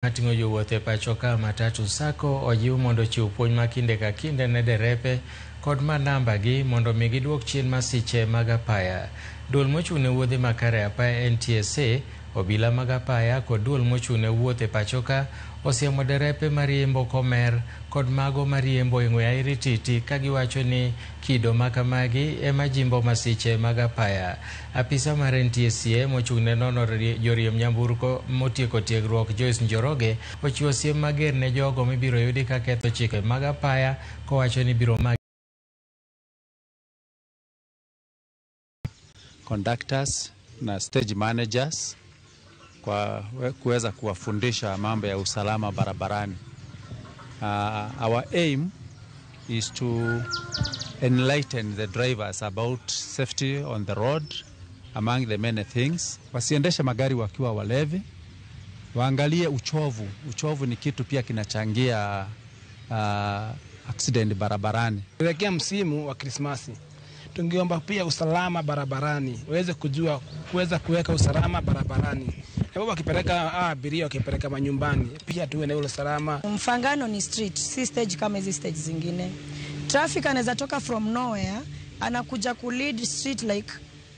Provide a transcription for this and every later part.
Mating'o jowuoth e pacho ka matatu sacco ojiw mondo ochiw puonj ma kinde ka kinde ne derepe kod manamba gi mondo mi giduok chien masiche mag apaya. Duol mochung' ne wuodhe makare apaya NTSA, obila mag apaya kod duol mochung' ne wuoth e pacho ka osiemo derepe mariembo komer kod mago mariembo e ng'we airititi ka giwacho ni kido makamagi ema jimbo masiche mag apaya. Apisa mar NTSA mochung' ne nono joriemb nyamburko motieko tiegruok Joyce Njoroge ochiwo siem mager ne jogo mibiro yudi ka ketho chike mag apaya kowacho ni ibiro magi conductors na stage managers kwa kuweza kuwafundisha mambo ya usalama barabarani. Our aim is to enlighten the drivers about safety on the road among the many things. Wasiendeshe magari wakiwa walevi, waangalie uchovu. Uchovu ni kitu pia kinachangia accident barabarani. Kuelekea msimu wa Krismasi, tungeomba pia usalama barabarani, waweze kujua kuweza kuweka usalama barabarani, na wakipeleka abiria wakipeleka manyumbani, pia tuwe na ule usalama. Mfangano ni street, si stage kama hizi stage zingine. Traffic anaweza toka from nowhere, anakuja ku lead street like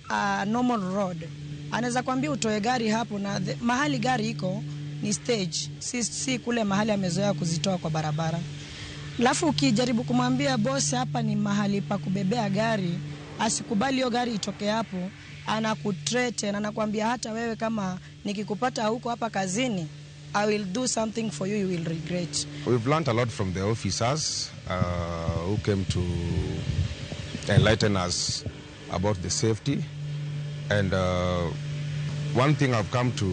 a normal road. Anaweza kwambia utoe gari hapo na mahali gari iko ni stage, si kule mahali amezoea kuzitoa kwa barabara. Alafu ukijaribu kumwambia boss hapa ni mahali pa kubebea gari, asikubali hiyo gari itoke hapo, anakuthreaten, anakuambia hata wewe kama nikikupata huko hapa kazini, I will do something for you, you will regret. We've learned a lot from the officers who came to enlighten us about the safety. And one thing I've come to